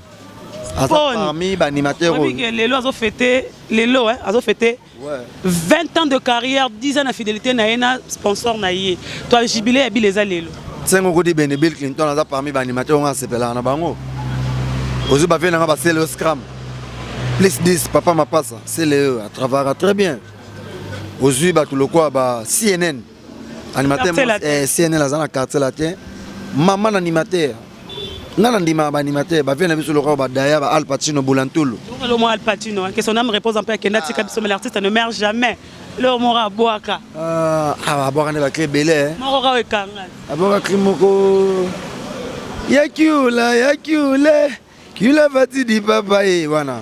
aza parmi ba animateurs oyo. Lelo azo fêter lelo hein, azo fêter 20 ans de carrière, 10 ans de fidélité na ye na sponsor na ye. Toi jubilé ya Bill eza lelo. Tsengo kodi bene Bill Clinton aza parmi ba animateurs oyo asepelaka na bango. Ozo ba na nga ba Celeo Scram. Plus 10 papa mapasa, Celeo a travaillera très bien. Ozui bato lokola ba CNN. Animateur CNN aza na quartier latin. Maman animateur. Nga na ndima ba animateur ba na biso lokola ba Daya ba Al Pacino Bulantulu. Le mot Al Pacino, que son âme repose en paix, Kenda tika biso mais l'artiste ne meurt jamais. Le mot abwaka. Ah, abwaka nde ba clé belé. Moko ka ekanga. Abwaka clé moko. Ya kiula, ya kiule. Kiula fatidi papa ye wana.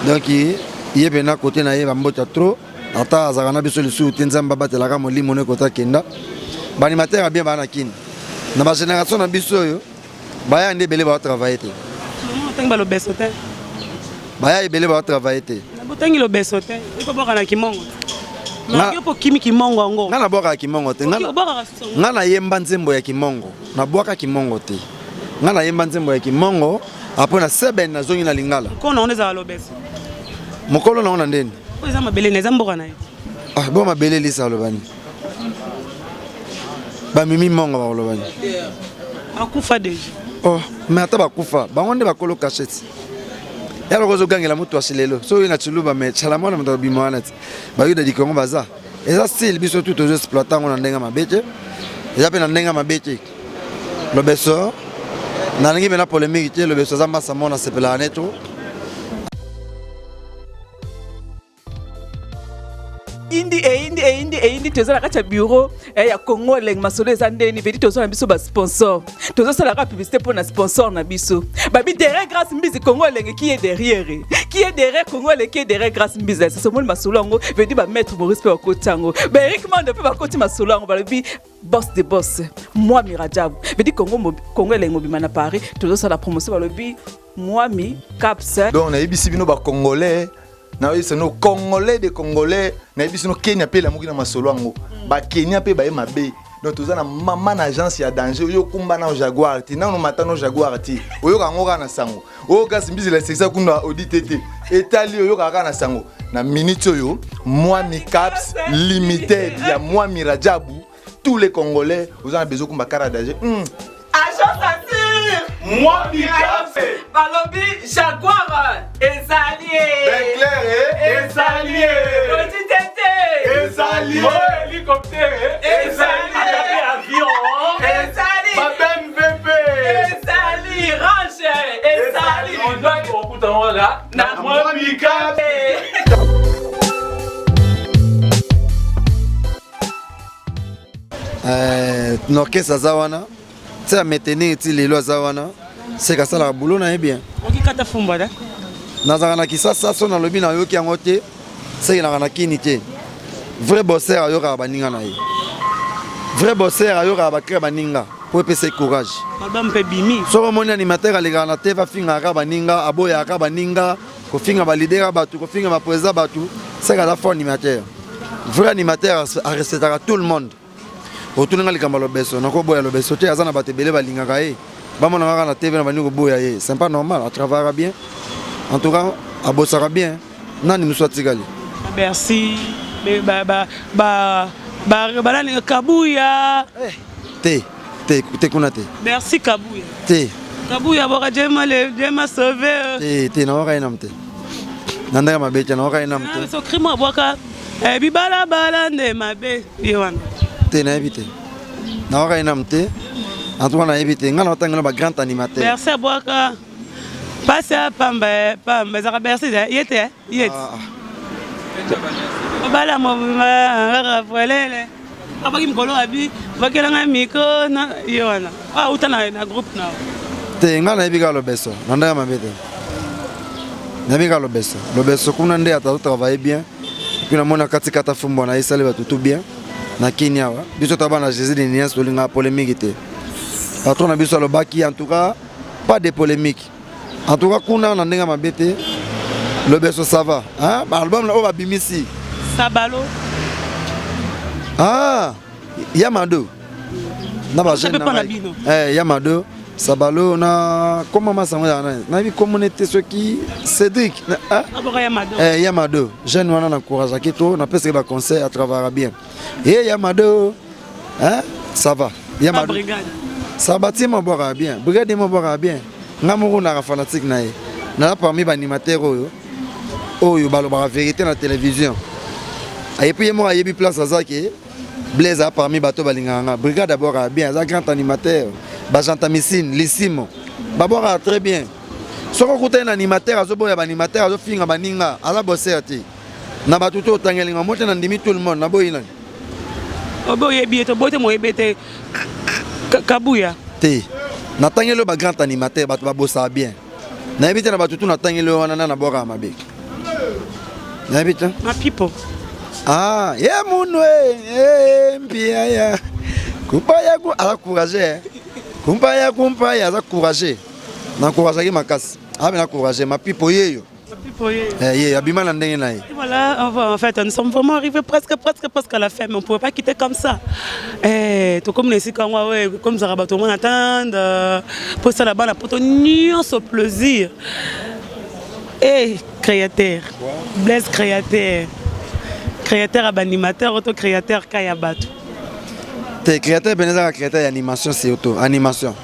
Donc ye pena côté na ye ba mbota trop. Ata azaka na biso lisusu te Nzambe abatelaka molimo ne kota kenda. Ba animateur bien ba na kini. Na ba génération na biso oyo baya nde ebele ba travailler te. Otangi ba lobeso te. Baya ebele ba travailler te. Botangi lobeso te. Eko boka na kimongo. Na yo po kimi kimongo yango. Nga na bwaka kimongo te. Nga na yemba nzembo ya kimongo. Na bwaka kimongo te. Nga na yemba nzembo ya kimongo après na seben nazongi na lingala. Mokolo na ngo ezala lobeso. Mokolo na ngo na ndeni. Oyo eza mabele na eza mboka na ye. Ah bon mabele lisa alobani. Bamimi mongo bakolobani. Akufa déjà. Oh, mais ata bakufa, bango nde bakolo cachette. Ya loko ozogangela moto asi lelo. So oyo na Tshiluba mais tshala mwana moto abima wana ti. Bayuda di Congo baza. Eza style biso tout tozo exploiter yango na ndenge mabe te. Eza pe na ndenge mabe te. Lobeso nalingi mpe na polémique te, Lobeso aza masa mona sepelaka ne trop. Eyindi, eyindi, eyindi, eyindi, toza na kati ya bureau eh, ya Congo Elengi. Masolo eza ndeni vedi toza na biso ba sponsor, tozosalaka publicité mpo na sponsor na biso babi derrière Grâce Mbizi Congo Elengi. Qui est derrière, qui est derrière Congo Elengi, qui est derrière Grâce Mbizi? Sasa omoni masolo yango vedi ba maître Maurice mpe bakoti yango, ba Eric Mando mpe bakoti masolo yango, balobi boss de boss Mwami Rajabu vedi Congo, Congo Elengi mobima na Paris tozosala promotion, balobi Mwami Caps. Donc nayebisi bino bacongolais, nayebisi bino congolais de congolais, nayebisi bino Kenya mpe elamuki na masolo yango, bakenya mpe baye mabe. Donc toza na mama na agence ya danger. Oyo okumba na Jaguar te, nano mata no Jaguar te, oyoka yango kaka na sango. Oyo kasi mbizela esekisa kuna odi te te etali, oyokaka kaka na sango. Na minute oyo, Mwami Caps Limited ya Mwami Rajabu, tous les Congolais, oza na besoin okumba car ya danger. Agence assure Mwami Caps. Balobi Jaguar ezali. Beclair ezali, odi tete ezali, hélicoptère ezali, avion ezali, ba BMW ezali, Range ezali. Okuta wana na Mwami Caps. Na orchestre aza wana ti ya maintenir ti lelo, aza wana seke asalaka boulot na ye bien. Okikata fumbwa da. Nazalaka na Kisasa, so nalobi nayoki yango te, seke naka na kini te. Vrai bosseur ayokaka baninga na ye, vrai bosseur ayokaka bacri ya baninga po epesa ye courage. Album mpe bimi. Soki omoni animateur alekaka na te, bafingaka baninga, aboyaka baninga, kofinga baleader ya bato, kofinga baprésident bato, seke aza faux animateur. Vrai animateur arespectaka tout le monde. Otunanga likambo ya Lobeso, nakoboya Lobeso te. Aza na bato ebele balingaka ye, bamona kaka na TV na bandi koboya ye, c'est pas normal. Atravaillaka bien, en tout cas abosaka bien. Nani mosusu atikali? Merci banani, Kabuya. Te te te, kuna te. Merci Kabuya. Te. Kabuya boka jema le jema sauvé. Te te, naoka ye namu te, na ndenge mabe te, naoka ye namu te. So crime abwaka bibalabala nde mabe ye wana. Te, nayebi te, naoka ye namu te. En tout cas nayebi te, ngai naotangela bagrand animateur. Merci abwaka pasi ya pamba pamba, ezalaka Bercy ye te, ye te obala mobima kaka polele, abaki mikolo abi bakelanga micro na ye wana auta na groupe na. Te, ngai nayebi kaka Lobeso na ndenge mabe te, nayebi kaka Lobeso. Lobeso kuna nde ata azotravaille bien, puis namoni akati kata fumbwa na ye, esali bato tout bien. Na kini awa biso ta bana Jésus de nuance, tolingaka polémique te. Patron na biso alobaki en tout cas pas de polémique. En tout cas kuna na ndenge mabe te, Lobeso ça va, hein? Baalbum na oyo babimisi. Sabalo. Ah, Yamado na bajeune na ngai, Yamado Sabalo na koma masango ya nani, nayebi komona te soki Cédric. Yamado jeune wana na encourageaki to napesaki baconseil, atravaillera bien ye Yamado, hein? Ça va, Yamado Sabati mabwakaka bien, brigade mabwakaka bien. Nga moko naka fanatique na ye, naza parmi baanimateur oyo oyo balobaka vérité na télévision. Et puis ye moko ayebi place aza ke Blaise aza parmi bato balingaka nga. Brigade abwakaka bien, aza grand animateur. Bagentamicine lisimo babwakaka très bien. Soki okutani na animateur azoboya baanimateur, azofinga baninga, aza bosseur te. Na bato to otangelinga mo te, na ndimi tout le monde, naboyi nani? Obe oyebi ye, toboyi te, moyebi te Kabuya. Te, natangeli oyo bagrand animateur, bato babosaka bien. Nayebi te na bato tu natangeli oyo wana, na nabwakaka mabe, nayebi te. Mapipo. Ah, ye munu e mpia ya kumpaya ku aza courage, kumpaya kumpaya, aza courage, na encourageaki makasi, abe na courage Mapipo yeyo. Ye abima na ndenge na ye. Voilà, en fait, nous sommes vraiment arrivés presque, presque, presque à la fin, mais on ne pouvait pas quitter comme ça. Eh, tout comme les ouais, comme ça, tout le monde attend, pour ça là-bas, pour tout plaisir. Eh, créateur, Blaise créateur, créateur animateur, auto créateur kaya bato. Te, créateur pene ezaka créateur ya animation, surtout animation.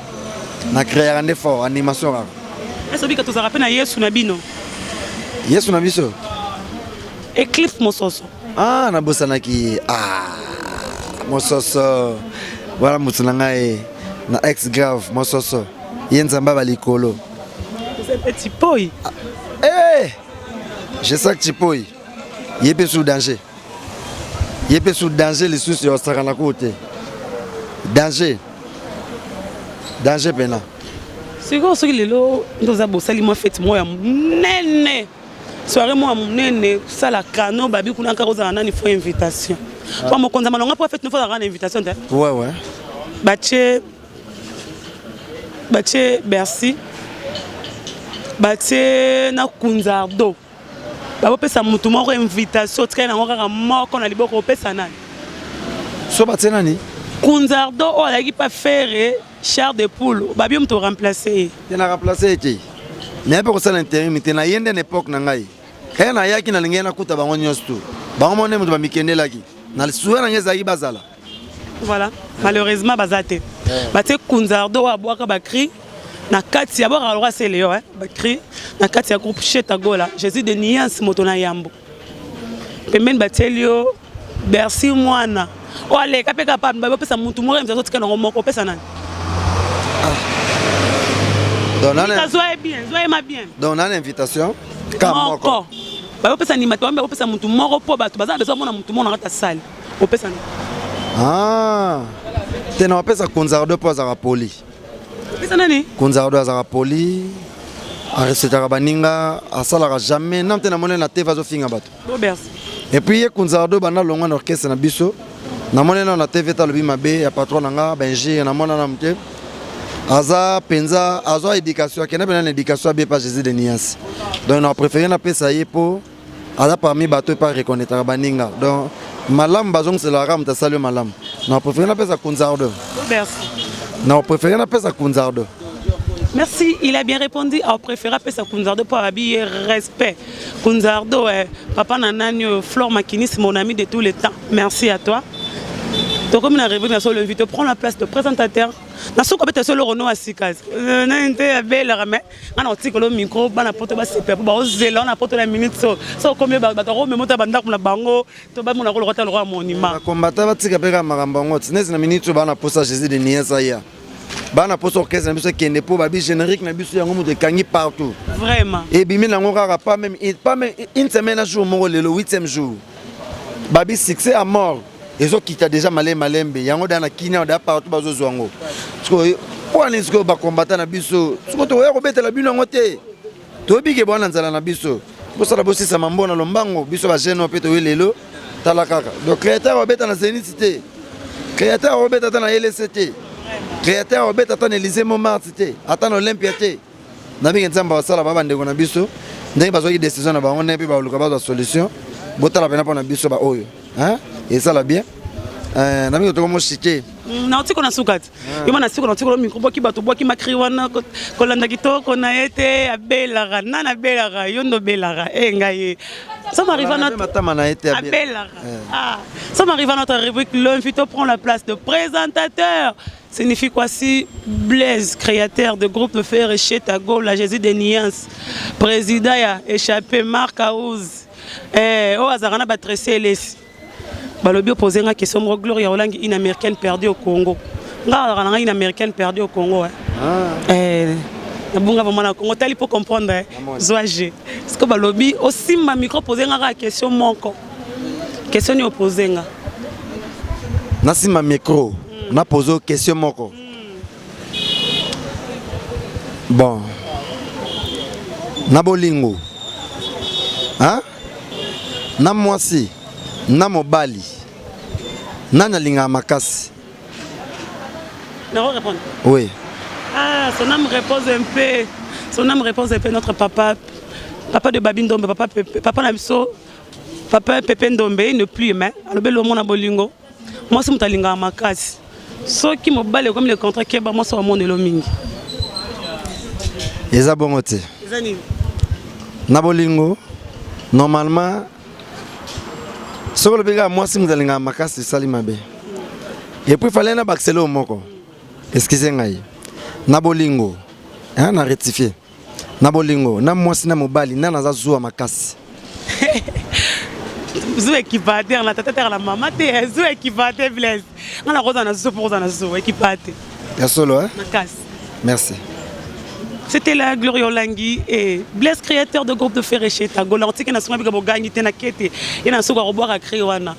Na créaka nde fort animation kaka. Ese obika tozalaka mpe na Yesu na bino? Yesu na biso. Eclipse Mososo. Ah, nabosanaki. Ah, Mososo wana motu na ngai na ex grave. Mososo ye nzambe aba likolo. Mpe Tipoi. Eh, Jesak Tipoi ye mpe sous danger. Ye mpe su danger lisusu ya kosakana kuku te. Danger. Danger pena. Sikoyo soki lelo nde oza bosali mwa fete moko ya monene soirée moko ya monene sala kano babi kuna kaka ozala nani fo invitation po mokonzi ya malonga mpo fete nofo azalaka na invitation te. Ouais ouais. Batie batie Bercy batie na Kunzardo bakopesa motu moko invitation otikali nango kaka moko na liboko opesa nani? So batie nani? Kunzardo oyo azalaki pa Ferre char de poule babi moto remplace ye. Te na remplace ye te. Naye mpe kosala interim te na ye nde na epoque na ngai. Kaya nayaki nalingi nakuta bango nyonso tu. Bango moko nde moto bamikendelaki. Na souhait na ngai ezalaki bazala. Voilà, malheureusement baza te. Batie Kunzardo oyo abwaka ba cri na kati abwaka lokola Celeo hein, ba cri na kati ya groupe Chez Tagola, Jésus de Nuance moto na yambo. Pembeni batieli yo Bercy mwana oyo aleka mpe kaka bapesa mutu moko invitation otika nango moko opesa nani? Donc nana zwa ye bien, zwa ye ma bien. Donc nana invitation ka moko. Bakopesa animateur, bakopesa mutu moko mpo bato baza na besoin mona mutu moko na kati ya salle. Opesa nani? Ah. Te na opesa Kunzardo mpo azalaka poli. Opesa nani? Kunzardo azalaka poli. Arespectaka baninga, asalaka jamais nanu te namoni na TV azofinga bato. Bon merci. Et puis ye Kunzardo banda longwa na orchestre na biso, namoni nanu na TV te alobi mabe ya patron na nga ba injure namona nanu te. Aza penza azwa éducation, akenda penza na éducation abe pa Jésus de Nias. Donc na préféré napesa ye po aza parmi bato epa reconnaîtraka baninga. Donc malamu bazongiselaka kaka moto asali yo malamu. Na préféré napesa Kunzardo. Merci. Na préféré napesa Kunzardo. Merci, il a bien répondu. A préféré apesa Kunzardo pour habiller respect. Kunzardo, eh, papa Nanani, Flore Makinis, mon ami de tous les temps. Merci à toi. Donc, comme on a révélé, on l'invite, prend la place de présentateur. Na soko beta solo rono asika. Na nte abela mais nga na otikolo micro bana poto ba sepela po ba ozela na poto na minute so. So comme ba ba ko memota banda na bango to ba mona ko lokota lokwa monument. Ba combattant ba tika peka makambo yango. Neti na minute ba na posa Jésus de Niesa ya. Bana posa orchestre na biso ekende po babi générique na biso yango moto ekangi partout. Vraiment. Ebimi nango kaka pas même pas même une semaine na jour moko lelo 8e jour. Babi succès à mort. Ezokita déjà malembe malembe yango da na Kenya da partout bazozwa yango. Sikoyo po ani sikoyo ba combattant na biso sikoyo tokoya kobetela bino yango te. Toyebi ke bwana nzala na biso. Bosala bosisa mambo na lombango biso ba jeune pe toye lelo tala kaka. Donc créateur obeta na Zenith te. Créateur obeta ata na LSC te. Créateur obeta ata na Élysée Montmartre te, ata na Olympia te. Na mingi nzambe basala ba bandeko na biso ndenge bazwaki décision na bango ndenge mpe baluka bazwa solution. Botala pena mpona biso ba oyo. Hein? Ezala bien. Na mingi toko moshike. Na otiko na suka te. Yo mana suka na otiko micro boki bato boki makri wana kolanda kitoko na ye te abelaka nana abelaka yo ndo belaka eh ngai. Ça m'arrive à notre matama na ye te abelaka. Ah, ça m'arrive à notre rubrique l'invité prend la place de présentateur. Signifie quoi si Blaise, créateur de groupe Ferre chez Tagola, Jésus de Niance, président ya échappé Marc Aouz. Eh, oh azarana ba tressé les. Balobi opposé nga question moko Gloria Olangi une américaine perdue au Congo. Nga azarana nga une américaine perdue au Congo hein. Ah. Eh, nabunga vraiment na Congo tali pour comprendre hein. Zwa G. Parce que balobi osimba micro posé nga ka question moko. Question ni opposé nga. Nasimba micro, na poser question moko. Bon. Na bolingo. Hein? Na mwasi, na mobali. Nani alingaka makasi? Na répondre. Oui. Ah, son âme repose un peu. Son âme repose un peu notre papa. Papa de Babi Ndombe, papa Pepe, papa na biso, papa Pepe Ndombe, il ne plus mais alobi lo mona bolingo. Mwasi moto alingaka makasi. Soki mobali ekomi le contrat keba mwasi wa monelo mingi. Eza bongo te. Eza nini? Na bolingo normalement soki olobi kaka mwasi moto alingaka makasi esali mabe. Et puis fallait na bakiselo moko. Excusez ngai. Na bolingo, hein, na rectifier. Na bolingo, na mwasi na mobali, na naza zuwa makasi. Zuwa ekipa te, na tata te, na mama te, zuwa ekipa te Blaise. Nga na kozala na zuwa po kozala na zuwa ekipa te. Ya solo hein? Makasi. Merci. C'était la Gloria Olangi et Blaise créateur de groupe de Ferre chez Tagola. Otike na songa bika bogangi te na kete. Ye na soka koboaka cri wana.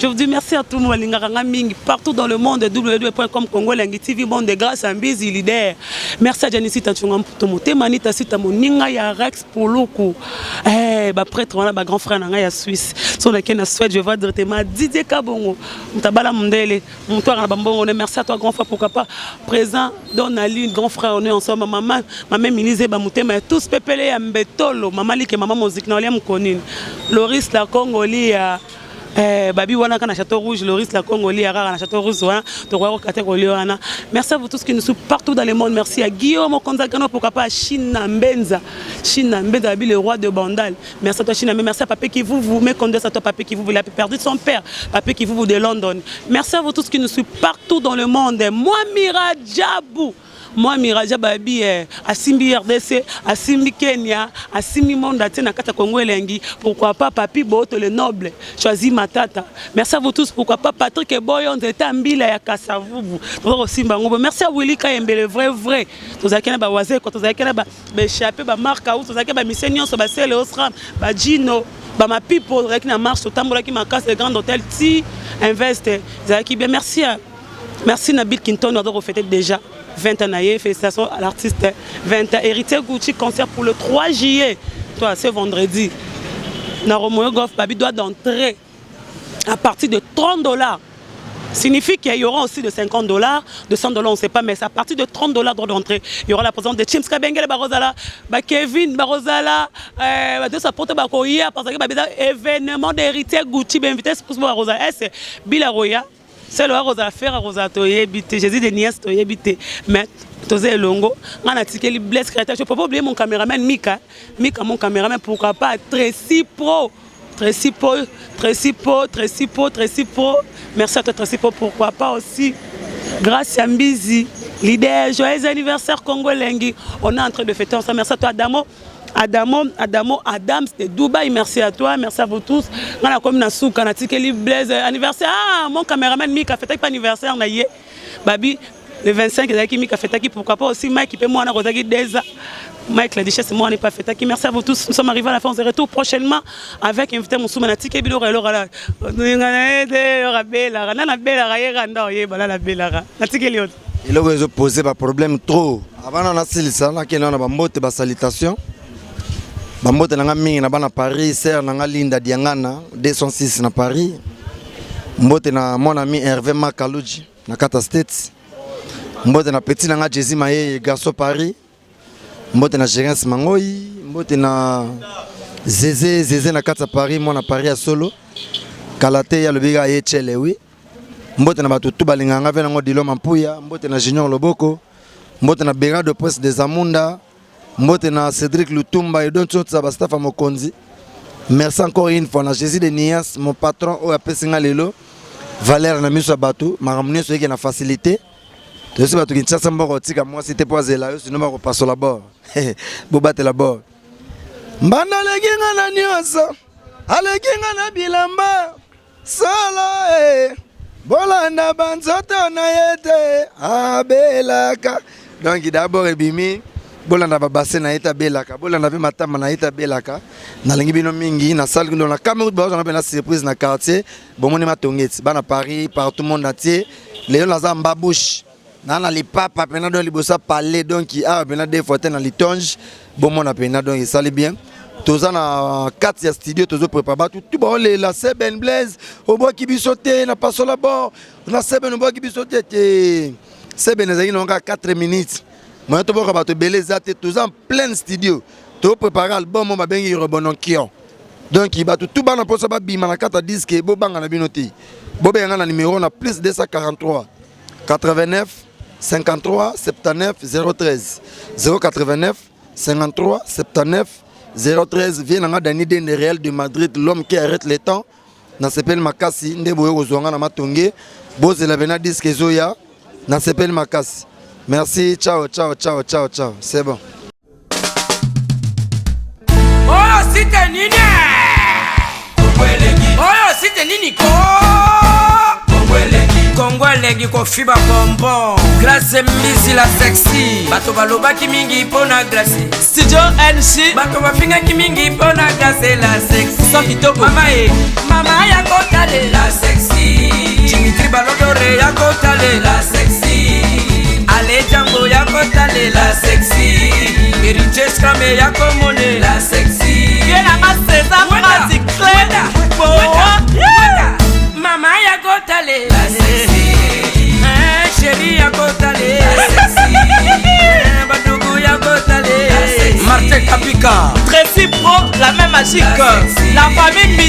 Je vous dis merci à tout le monde, balingaka nga mingi partout dans le monde, www.com Congo Elengi TV, monde de grâce Mbizi leader. Merci à Janissi Tachunga Mputo Motema, Anita Sita moninga ya Rex Poluku. Eh, ba prêtre wana ba grand frère na nga ya Suisse. So na na Suède, je vois directement Didier Kabongo, Mutabala Mundele, Mutoara na bambongo. Merci à toi grand frère, pourquoi pas présent dans la ligne grand frère, on est ensemble, maman, maman Milise ba Mutema, tous pepele ya Mbetolo, maman Like, maman Mozik na olia mukonini. Loris la Congoli ya Eh, babi wana kana Château Rouge, Loris la Congoli ya kaka na Château Rouge wana, tokoya kokate kolia wana. Merci à vous tous qui nous suivent partout dans le monde. Merci à Guillaume Okonzakano, pourquoi pas à China Mbenza. China Mbenza, babi le roi de Bandal. Merci à toi China, merci à Papé Kivuvu, mes condoléances à toi Papé Kivuvu, il a perdu son père, Papé Kivuvu de London. Merci à vous tous qui nous suivent partout dans le monde. Moi Mira Djabou. Moi Miraja Babi eh, asimbi RDC, asimbi Kenya, asimbi monde entier na kata Congo Elengi. Pourquoi pas Papi Boto le noble, choisi Matata. Merci à vous tous, pourquoi pas Patrick Eboyo Nzeta Mbila ya Kasavubu. Toza kosimba ngo. Merci à Willy Kayembe le vrai vrai. Tozalaki na ba Wazeko, tozalaki na ba échappé ba Marc House, tozalaki ba mission nyonso ba Sele Osram, ba Gino, ba Mapipo, tozalaki na marche, totambolaki makasi le Grand Hôtel Ti Invest. Ezalaki bien. Merci à Merci Nabil Kinton, on a fêter déjà 20 ans. Félicitations à l'artiste 20 ans. Héritier Gucci, concert pour le 3 juillet, toi, ce vendredi. Na Romoyo Golf, Babi doit d'entrer à partir de 30 $. Signifie qu'il y aura aussi de 50 $, de 100 $, on ne sait pas, mais c'est à partir de 30 $ droit d'entrée. Il y aura la présence de Chims Kabengele Barozala, ba Kevin Barozala, de sa porte Bakoya, parce que ba événement d'héritier Gucci, ben invité pour Barozala. C'est Bila Roya. C'est le Rosa faire Rosa toyebi te, Jésus de Nias toyebi te, mais toza elongo. Nga natikeli Blaise Créateur. Je peux pas oublier mon caméraman Mika, Mika mon caméraman, pourquoi pas Tracy Pro, Tracy Pro, Tracy Pro, Tracy Pro, Tracy Pro. Merci à toi Tracy Pro, pourquoi pas aussi Grâce à Mbizi leader. Joyeux anniversaire Congo Elengi, on est en train de fêter ensemble. Merci à toi Adamo, Adamo, Adamo, Adams de Dubaï, merci à toi, merci à vous tous. Nga na komi na suka, natikeli Blaise anniversaire. Ah, mon caméraman Mika fêtaki pas anniversaire na ye. Babi le 25 ezalaki Mika fêtaki, pourquoi pas aussi Mike pe mwana kozaki déjà. Mike la duchesse moi n'est pas fêtaki. Merci à vous tous. Nous sommes arrivés à la fin, on se retrouve prochainement avec invité Moussou Natikeli biloko eloko la. Ngana ete rabela, na na bela ye randa ye bala la bela. Natikeli yo. Eloko ezopose baproblème trop. Avant na nasilisa, nakende na bambote, basalutation, bambote na nga mingi na bana Paris, sœur na nga Linda Diangana 206 na Paris, mbote na mon ami Hervé Makaluji na kata States, mbote na petit na nga Jésus Mayeye garçon Paris, mbote na Gérance Mangoi, mbote na Zeze Zeze na kati ya Paris, mwana Paris ya solo kala te, alobi kaka ye tchele wi. Mbote na bato tu balingaka nga ve nango Dilo Mampuya, mbote na Junior Loboko, mbote na Berado Prince des Amunda, mbote na Cédric Lutumba edon tsontsa bastaff ya mokonzi. Merci encore une fois na Jésus de Nias, mon patron oyo apesi nga lelo valeur na miso ya bato. Makambo nyonso eyeke na facilité. Toyesi bato Kinshasa, mboka otika mwasi te mpo azela yo, sino bakopasola bord. Bobatela bord. Mbanda aleki nga na nyonso, aleki nga na bilamba solo e bolanda banzoto na ye te abelaka. Donc d'abord ebimi bolanda babase na ye te abelaka, bolanda mpe matamba na ye te abelaka. Nalingi bino mingi. Nasali na Cameroun, bazozanga mpe na surprise na quartier. Bomoni matongi eti bana Paris, partout, monde entier. Lelo naza mbabouche naa na lipapa mpena, donc liboso ya palais, donc awa mpena deux fois te na litonge. Bomona mpena, donc esali bien. Toza na kati ya studio, tozoprépare. Bato tu baolela Seben Blaise, obwaki biso te na pasola bord na Seben, obwaki biso te te. Seben ezalaki nango kaka 4 minutes, moyen toboka bato ebele eza te. Toza en pleine studio, toprépare album oyo babengi Rebonokion. Donc bato tu bana mposa babima na kati ya disque, bobanga na bino te. Bobenga na numéro na plus 243 89 53 79 013, 089 53 79 013. Vie nanga Dani Dende, Real de Madrid, l'homme qui arrête le temps. Nasepeli makasi nde boye kozwa nga na matonge. Bozela pena disque ezoya. Nasepeli makasi. Merci, ciao ciao ciao ciao ciao, c'est bon. Oyo site nini? Oyo site nini ko? Kongo Elengi kofiba bonbon. Grâce Mbisi la sexy. Bato balobaki mingi mpo na Grâce. Studio NC. Bato bafingaki mingi mpo na Grâce la sexy. Son kitoko. Mama e mama yako. kotalela sexy. Dimitri Balodore ya kotalela sexy. Ale Jango ya kotalela sexy. Héritier Scrame ya komonela sexy. Ye nanga César Pratique Clé Boa. Mama ya kotalela sexy. Chéri ya kotalela sexy. Badugu ya kotalela sexy. Martin Kapika. Tracy Pro, la main magique. La famille Miss.